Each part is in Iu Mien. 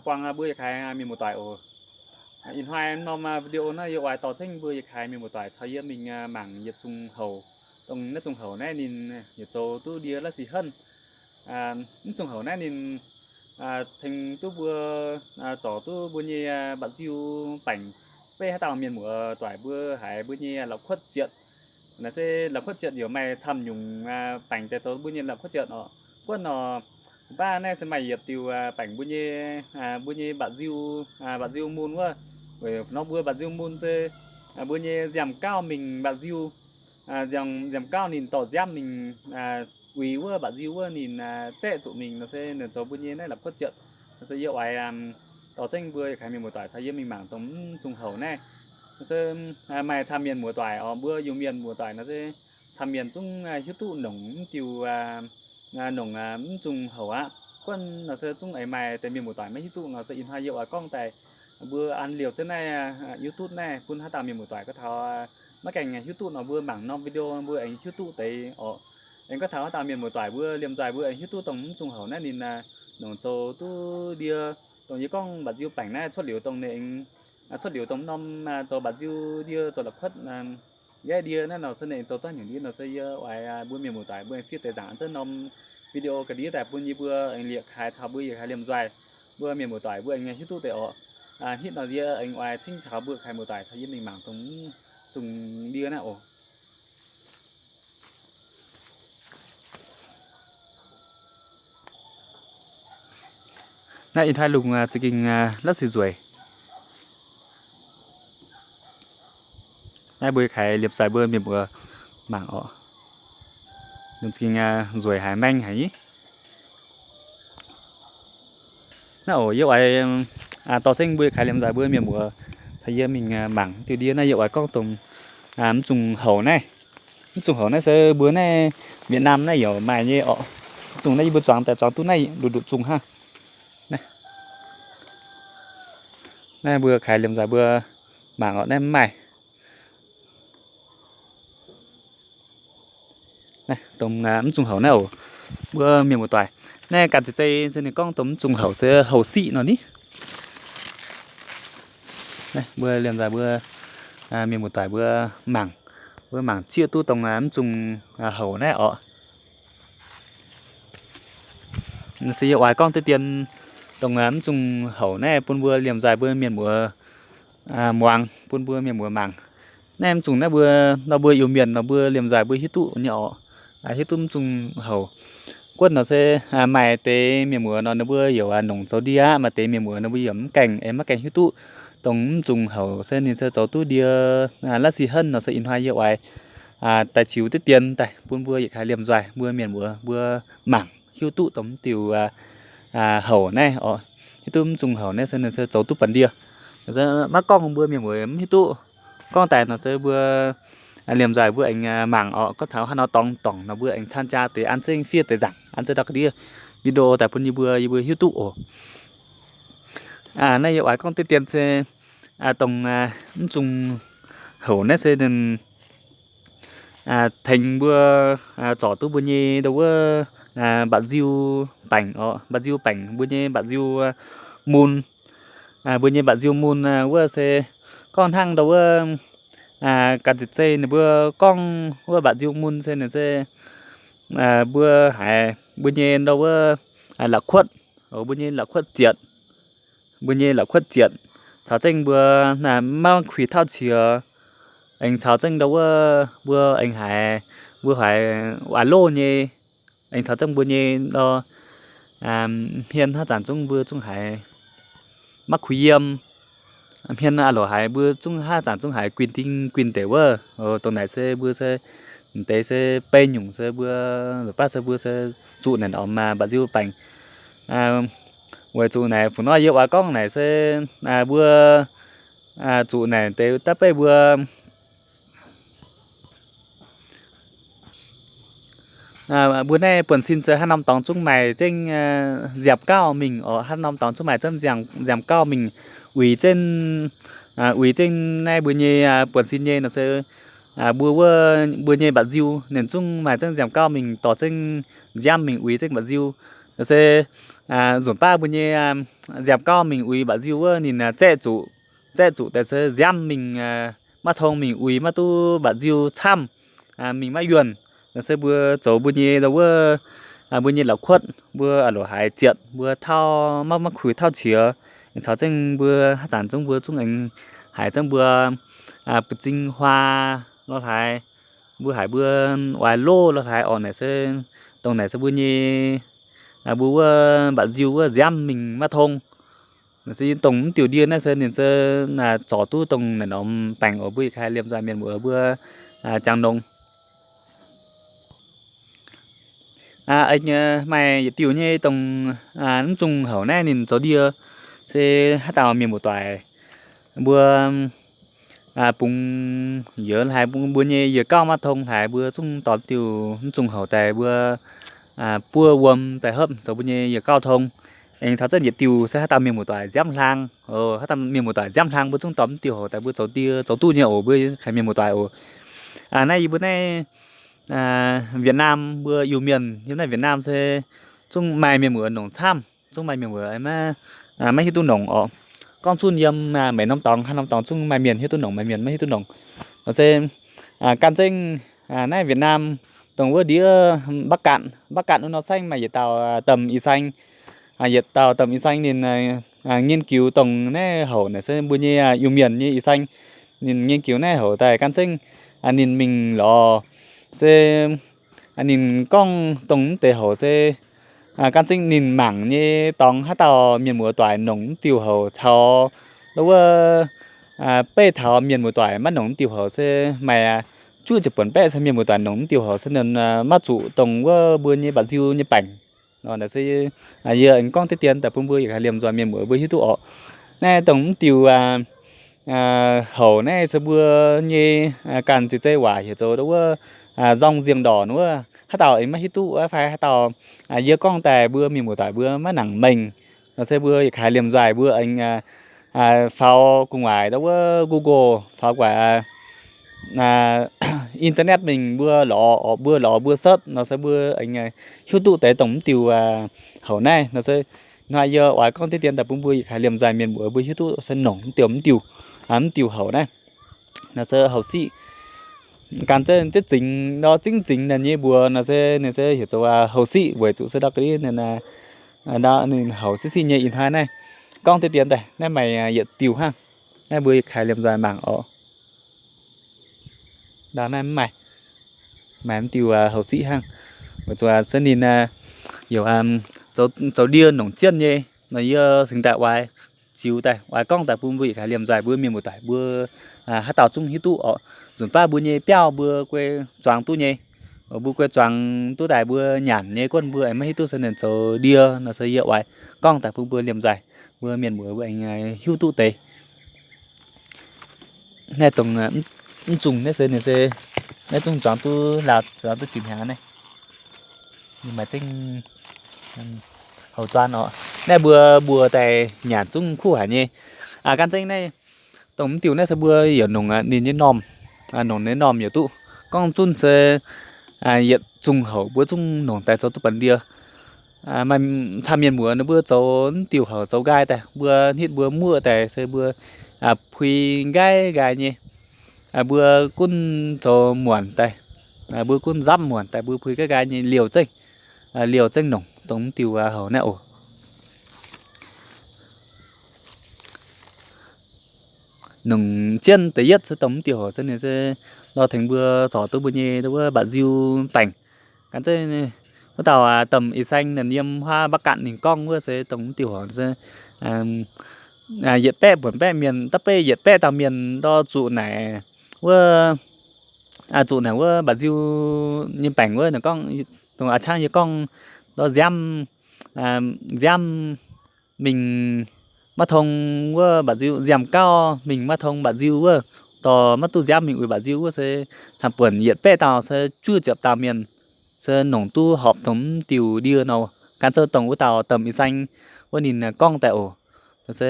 buangh mbuo yietc kaaix mienh muoz-doic oc. Ih hnoi norm video naaiv yie oix dorh zengv mbuo yietc kaaix mienh muoz-doic caux yie mingh mangc yietc zungh houc, dongh naaiv zungh houc naaiv ninh yietc zoux duqv ndie la'sic henv. Mv zungh houc naaiv ninh tengx duqv mbuo, zorc duqv mbuo nyei mba'nziu baengc. Beiv haaix dauh mienh muoz-doic mbuo haiz mbuo nyei la'kuotv zietc, naaiv se la'kuotv zietc yaac maaih camv nyungc baengc daaih zoux mbuo nyei la'kuotv zietc oc. Guonv nor, baav naaiv se maaih yietc diuh baengc mbuo nyei, mbuo nyei mba'nziu, mba'nziu mun wuov. Weic nor mbuo mba'nziu mun se mbuo nyei nziaamv-gauv mingh mba'nziu, nziaamv-gauv ninh dorh nziaamv mingh uix wuov mba'nziu wuov ninh zaeqv zuqc mingh nor se ninh zoux mbuo nyei naaiv la'kuotv zietc. Nor se yie oix dorh zengv mbuo yietc kaaix mienh muoz-doic caux yie mingh mangc dongh mv zungh houc naaiv. Nor se maaih camv mienh muoz-doic oc, mbuo Iu-Mienh muoz-doic nor se camv mienh zungv hiuv duqv nongc mv diuh, nongc mv zungh houc aqv. Guonv nor se zungv aengx maaih deix mienh muoz-doic maiv hiuv duqv nor se ih hnoi yie oix gorngv daaih mbuo an liouh zengv naaiv YouTube naaiv bun haaix dauh mienh muoz-doic gorngv taux maiv gaengh hiuv duqv nor mbuo mangc norm video mbuo aengx hiuv duqv deix oc. Aengx gorngv taux haaix dauh mienh muoz-doic mbuo liemh nzoih mbuo aengx hiuv duqv dongh mv zungh houc naaiv ninh nongc zoux duqv ndie, dongh yie gorngv mba'nziu baengc naaiv cuotv liuz dongh ninh, cuotv liuz dongh norm zoux mba'nziu ndie zoux la'kuotv nqaeqv ndie naaiv nor se ninh zoux duqv nyungc ndie nor se yie oix mbuo mienh muoz-doic mbuo aengx fiev deix nzaangc an zengv norm video ga'ndiev daaih bun yie mbuo aengx liepc kaaix caux mbuo yietc kaaix liemh nzoih. Mbuo mienh muoz-doic mbuo aengx hiuv duqv deix oc. Hitv nor yie aengx oix cingv caux mbuo kaaix muoz-doic caux yie mingh mangc dongh zungh ndie naaiv oc. Naaiv ih hnoi lungh za'gengh la'sic nzueic. Naaiv mbuo kaaix liemh nzoih mbuo mienh muoz mangc oc. Lungh za'gengh nzueic haic maeng haic nyei. Naaiv oc, yie oix dorh zengv mbuo kaaix liemh nzoih mbuo mienh muoz caux yie mingh mangc diuh ndie naaiv. Yie oix gorngv dongh mv zungh houc naaiv. Mv zungh houc naaiv se mbuo naaiv Việt Nam naaiv yaac maaih nyei oc. Mv zungh naaiv yie mbuo zuangx daaih zuangx duqv naaiv nduqc nduqc zungh hnangv. Naaiv mbuo kaaix liemh nzoih mbuo mangc oc, naaiv mv maaih. Naaiv dongh mv zungh houc naaiv oc. Mbuo mienh muoz-doic, naaiv ganh zeiv zei se ninh gorngv dongh mv zungh houc se houc siqv nor ni. Naaiv mbuo liemh nzoih mbuo mienh muoz-doic mbuo mangc, mbuo mangc zieqv duqv dongh mv zungh houc naaiv oc. Se yie oix gorngv deix dien dongh mv zungh houc naaiv bun mbuo liemh nzoih mbuo mienh muoz muangx, bun mbuo mienh muoz mangc. Naaiv mv zungh naaiv mbuo, nor mbuo Iu-Mienh nor mbuo liemh nzoih mbuo hiuv duqv nyei oc. Hiuv duqv mv zungh houc. Guonv nor se maaih deix mienh muoz nor ninh mbuo yaac nongc zoux ndie aqv. Maaih deix mienh muoz nor mbuo yaac mv gaengh, maiv gaengh hiuv duqv dongh mv zungh houc se ninh se zoux duqv ndie la'sic henv nor se ih hnoi yie oix daaih ziux deix dien daaih bun mbuo yietc kaaix liemh nzoih mbuo mienh muoz mbuo mangc hiuv duqv dongh mv diuh houc naaiv oc. Hiuv duqv mv zungh houc naaiv se ninh se zoux duqv banh ndie. Maiv gorngv mbuo mienh muoz mv hiuv duqv, gorngv daaih nor se mbuo liemh nzoih mbuo aengx mangc oc. Gorngv taux haaix nor dorngx dorngc nor mbuo aengx caan jaa deix an zengv fiev deix nzaangc an zengv ndau ga'ndiev video daaih bun yie mbuo, yie mbuo hiuv duqv oc. Naaiv yie oix gorngv deix dien se dongh mv zungh houc naaiv se ninh tengx mbuo zorc duqv mbuo nyei ndau wuov mba'nziu baengc oc, mba'nziu baengc, mbuo nyei mba'nziu mun. Mbuo nyei mba'nziu mun wuov se gorngv hnangv ndau wuov ganh zeiv zei ninh mbuo gorngv wuov mba'nziu mun se ninh se mbuo haiz mbuo nyei ndau wuov la'kuotv, mbuo nyei la'kuotv zietc, mbuo nyei la'kuotv zietc caux zengv mbuo maiv kuix tauv qiex, aengx caux zengv ndau wuov mbuo aengx haiz, mbuo haiz waac loh nyei, aengx caux zengv mbuo nyei ndau hmien haaix zanc zungv mbuo zungv haiz maiv kuh yiem. Hmien a'loc haiz mbuo zungv haaix zanc zungv haiz guinh ding guinh deic wuov. Dongh naaic se mbuo se, deix se bei nyungc se mbuo, baav se mbuo se zuqc naaic norm mba'nziu baengc. Weic zuqc naaic fungc nor yie oix gorngv naaic se mbuo zuqc naaic deix da'beiv mbuo mbuo naaiv buonv-sin se haaix norm dorngx zungv maaih zengv nziaamv-gauv mingh oc. Haaix norm dorngx zungv maaih zengv nziaamv-gauv mingh uix zengv, uix zengv naaiv mbuo nyei buonv-sin nyei nor se mbuo wuov mbuo nyei mba'nziu ninh zungv maaih zengv nziaamv-gauv mingh dorh zengv nziaamv mingh uix zengv mba'nziu. Nor se nzunc baav mbuo nyei nziaamv gauv mingh uix mba'nziu wuov ninh zaeqv zuqc, zaeqv zuqc daaih se nziaamv mingh maiv tong, mingh uix maiv duqv mba'nziu camv, mingh maiv yuonh. Nor se mbuo zoux mbuo nyei ndau wuov, mbuo nyei la'kuotv mbuo loc haiz zietc, mbuo tauv maiv, maiv kuix tauv qiex. Caux zengv mbuo haaix zanc zungv mbuo zungv aengx haiz zengv mbuo buoz-zing huaa lo hlaaix, mbuo haiz mbuo oix loz lo hlaaix orqc. Naaic se, dongh naaic se mbuo nyei, mbuo wuov mba'nziu wuov nziaamv mingh maiv tong. Naaiv se dongh mv diuh ndie naaiv se ninh se zorc duqv dongh naaic norm baengc oc. Mbuo yietc kaaix liemh nzoih mienh muoz mbuo jangx longx. Maaih yietc diuh nyei dongh mv zungh houc naaiv ninh zoux ndie se haaix dauh mienh muoz-doic mbuo bungx youz haaix, mbuo nyei yiez gauv maiv tong haaix, mbuo zungv dorh diuh mv zungh houc daaih mbuo buov wuom daaih hopv zoux mbuo nyei yiez gauv tong. Aengx taux zengv yietc diuh se haaix dauh mienh muoz-doic nziaamv hlang, haaix dauh mienh muoz-doic nziaamv hlang mbuo zungv dorh mv diuh houc daaih mbuo zoux ndie zoux duqv nyei oc. Mbuo kaaix mienh muoz-doic oc. Naaiv yie mbuo naaiv Việt Nam mbuo Iu-Mienh yiem naaiv Việt Nam se zungv maaih mienh muoz nongc camv, zungv maaih mienh muoz maiv hiuv duqv nongc orqc. Gorngv zunv yiem maiv norm dorngx haaix norm dorngx zungv maaih mienh hiuv duqv nongc, maaih mienh maiv hiuv duqv nongc. Nor se gan zengv naaiv Việt Nam dongh wuov ndiev Bắc Kạn, Bắc Kạn wuov nor saengv maaih yietc dauh domh ih saeng, yietc dauh domh ih saeng ninh nghiên cứu dongh naaiv houc naaic se mbuo nyei Iu-Mienh nyei ih saeng. Ninh nghiên cứu naaiv houc daaih gan zengv ninh mingh lorz se ninh gorngv dongh mv deix houc se gan zengv ninh mangc nyei dorngx haaix dauh mienh muoz-doic nongc mv diuh houc caux wuov beiv taux mienh muoz-doic maiv nongc mv diuh houc se maaih juov ziepc buonc baeqv se mienh muoz-doic nongc mv diuh houc se ninh maiv zuqc dongh wuov mbuo nyei mba'nziu nyei baengc. Nor naaic se yie aengx gorngv deix dien daaih bun mbuo yietc kaaix liemh nzoih mienh muoz mbuo hiuv duqv orqc. Naaiv dongh mv diuh houc naaiv se mbuo nyei ganh ziex zei waac heuc zoux wuov nzong nzieng ndorc wuov. Haaix dauh aengx maiv hiuv duqv fai haaix dauh yie gorngv daaih mbuo mienh muoz-doic mbuo maiv nangc mengh, nor se mbuo yietc kaaix liemh nzoih mbuo aengx faaux gu'nguaaic ndau wuov Google, faaux gu'nguaaic internet mingh mbuo lorz, mbuo lorz mbuo search nor se mbuo aengx hiuv duqv deix dongh mv diuh houc naaiv. Nor se hnoi yie oix gorngv deix dien daaih bun mbuo yietc kaaix liemh nzoih mienh muoz mbuo hiuv duqv se nongc mv diuh, mv diuh, mv diuh houc naaiv. Nor se houc siqv. Gan zengv zingx nor zingv zingx ninh nyei mbuox nor se ninh se heuc zoux houc siqv weic zuqc se ndau ga'ndiev ninh, ninh houc siqv siqv nyei. Ih hnoi naaiv gorngv deix dien daaih naaiv maaih yietc diuh hnangv. Naaiv mbuo yietc kaaix liemh nzoih mangc orqc. Ndau naaiv mv maaih, maaih mv diuh houc siqv hnangv. Weic zuqc se ninh yaac zoux ndie nongc jienv nyei. Nor yie cingx daaih oix ziux daaih oix gorngv daaih bun mbuo yietc kaaix liemh nzoih mbuo mienh muoz-doic mbuo haaix dauh zungv hiuv duqv orqc. Nzunc baav mbuo nyei biauv mbuo guei zuangx duqv nyei. Mbuo guei zuangx duqv daaih mbuo nyanc nyei guonv mbuo aengx maiv hiuv duqv se ninh zoux ndie nor se yie oix gorngv daaih bun mbuo liemh nzoih mbuo mienh muoz mbuo aengx hiuv duqv deix. Naaiv dongh mv zungh naaiv se ninh se naaiv zungv zuangx duqv laauh, zuangx duqv zinh hnyangx naaiv. Ninh maaih zengv houc zuan orqc. Naaiv mbuo mbuox daaih nyanc zungv kuv haic nyei. Gan zengv naaiv dongh mv diuh naaiv se mbuo yaac nongc ninh nyei normh, nongc ninh nyei normh yaac duqv. Gorngv zunv se yietc zungh houc mbuo zungv nongc daaih zoux duqv banx ndie. Maaih camv mienh muoz ninh mbuo zoux mv diuh houc zoux nqaai daaih, mbuo hnitv mbuo muoqv daaih se mbuo pui nqaiv nqaai nyei. Mbuo gunv zoux muonc daaih, mbuo gunv nzamv muonc daaih mbuo pui nqaiv nqaai nyei liouh zengv, liouh zengv nongc dongh mv diuh houc naaiv oc. Nongc jienv da'yietv se dongh mv diuh houc se ninh se lorh tengx mbuo zorc duqv mbuo nyei wuov mba'nziu baengc. Gan zengv wuov dauh domh ih saeng ninh yiem huaav Bắc Kạn ninh gorngv wuov se dongh mv diuh houc se yietc baeqv buonc baeqv mienh, da'beiv yietc baeqv dauh mienh ndor zuqc naaic wuov, zuqc naaic wuov mba'nziu nyei baengc wuov, ninh gorngv dongh a'ciangv yie gorngv ndor nziaamv, nziaamv mingh maiv tong wuov mba'nziu, nziaamv gauv mingh maiv tong mba'nziu wuov, dorh maiv duqv nziaamv mingh uix mba'nziu wuov se camv buonc yietc baeqv dauh se juov ziepc dauh mienh se nongc duqv horpc dongh mv diuh ndie nor. Gan zengv dongh wuov dauh domh ih saeng wuov ninh gorngv daaih oc. Se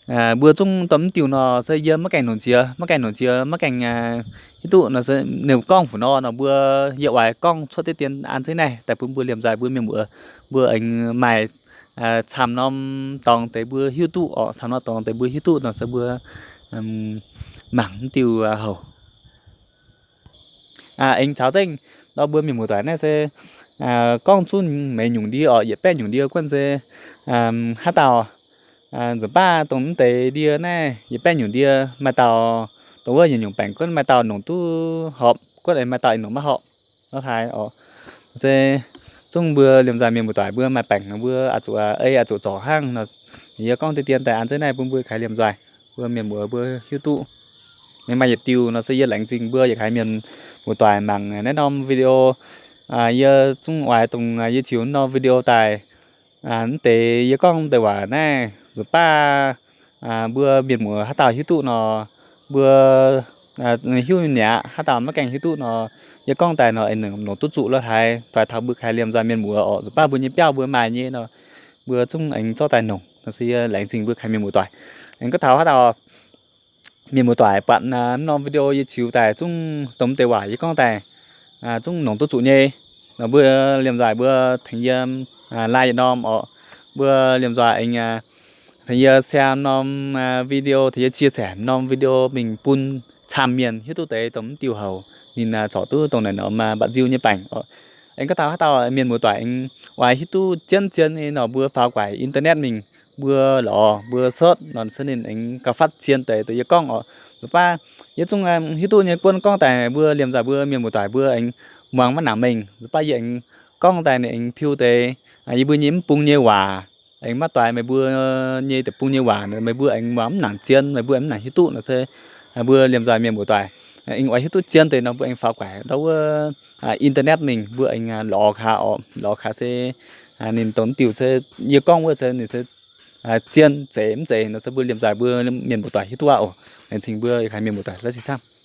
Mbuo zungv dongh mv diuh nor se yie maiv gaengh nongc qiex, maiv gaengh nongc qiex, maiv gaengh hiuv duqv nor se ninh gorngv fuqv nor nor mbuo, yie oix gorngv cuotv deix dien an zeiv naaiv daaih bun mbuo liemh nzaih mbuo mienh muoz, mbuo aengx maaih camv norm dorngx deix mbuo hiuv duqv orqc, camv norm dorngx deix mbuo hiuv duqv nor se mbuo mangc mv diuh houc. Aengx caux zengv nor mbuo mienh muoz-doic naaiv se gorngv zunv meix nyungc ndie orqc, yietc baeqv nyungc ndie guanh se haaix dauh nzunc baav dongh mv deix ndie naaiv yietc baeqv nyungc ndie maaih dauh dongh wuov yietc nyungc baengc guanh maaih dauh nongc duqv horpc guanh, maaih dauh aengx nongc maiv horpc. Nor haaix orqc, se zungv mbuo liemh nzaih mienh muoz-doic mbuo maaih baengc nor mbuo oix zuqc ei oix zuqc zorc hnangv nor. Yie gorngv deix dien daaih an zeiv naaiv bun mbuo kaaix liemh nzaih, mbuo mienh muoz mbuo hiuv duqv. Ninh maaih yietc diuh nor se yie laengz zingh mbuo yietc kaaix mienh muoz-doic mangc naaiv norm video. Yie zungv oix dongh yie ziux norm video daaih, mv deix yie gorngv deix waac naaiv nzunc baav mbuo mienh muoz haaix dauh hiuv duqv nor, mbuo hiuv mi'aqv, haaix dauh maiv gaengh hiuv duqv nor, yie gorngv daaih nor aengx nongc duqv zuqc lorh haaix, doix taux mbuo kaaix liemh nzaih mienh muoz orqc, nzunc baav mbuo nyei biauv mbuo maaih nyei nor, mbuo zungv aengx zorqv daaih nongc nor se yie laengz zingh mbuo kaaix mienh muoz-doic. Aengx gorngv taux haaix dauh mienh muoz-doic buatc norm video yie ziux daaih zungv dongh mv deix waac yie gorngv daaih zungv nongc duqv zuqc nyei nor, mbuo liemh nzaih mbuo tengx yie like yietc norm orqc, mbuo liemh nzaih aengx tengx yie share norm video, tengx yie chia sẻ norm video mingh bun camv mienh hiuv duqv deix dongh mv diuh houc ninh corc duqv dongh naaic norm mba'nziu nyei baengc orqc. Aengx gorngv taux haaix dauh mienh muoz-doic aengx oix hiuv duqv zien zien nyei nor mbuo faaux guaix internet mingh, mbuo lorz mbuo search nor se ninh aengx gauh fatv zien deix dongh yie gorngv orqc. Nzunc baav yie zungv hiuv duqv nyei buonv gorngv daaih mbuo liemh nzaih mbuo mienh muoz-doic mbuo aengx muangx maiv nangc mengh. Nzunc baav yie aengx gorngv daaih ninh aengx piu deix yie mbuo nyei mv bung nyei waac, aengx maiv doix meih mbuo nyei deic-bung nyei waac, meih mbuo aengx muangx mv nangc zien, meih mbuo aengx mv nangc hiuv duqv nor se mbuo liemh nzaih mienh muoz-doic aengx oix hiuv duqv zien deix nor mbuo aengx faaux guaix ndau wuov internet mingh mbuo aengx lorz kaax orqc, lorz kaax se ninh dongh diuh se yie gorngv wuov se ninh se zien zeiz mv zeiz nor se mbuo liemh nzaih mbuo mienh muoz-doic hiuv duqv aqv oc. Laengz zingh mbuo yietc kaaix mienh muoz-doic la'sic camv.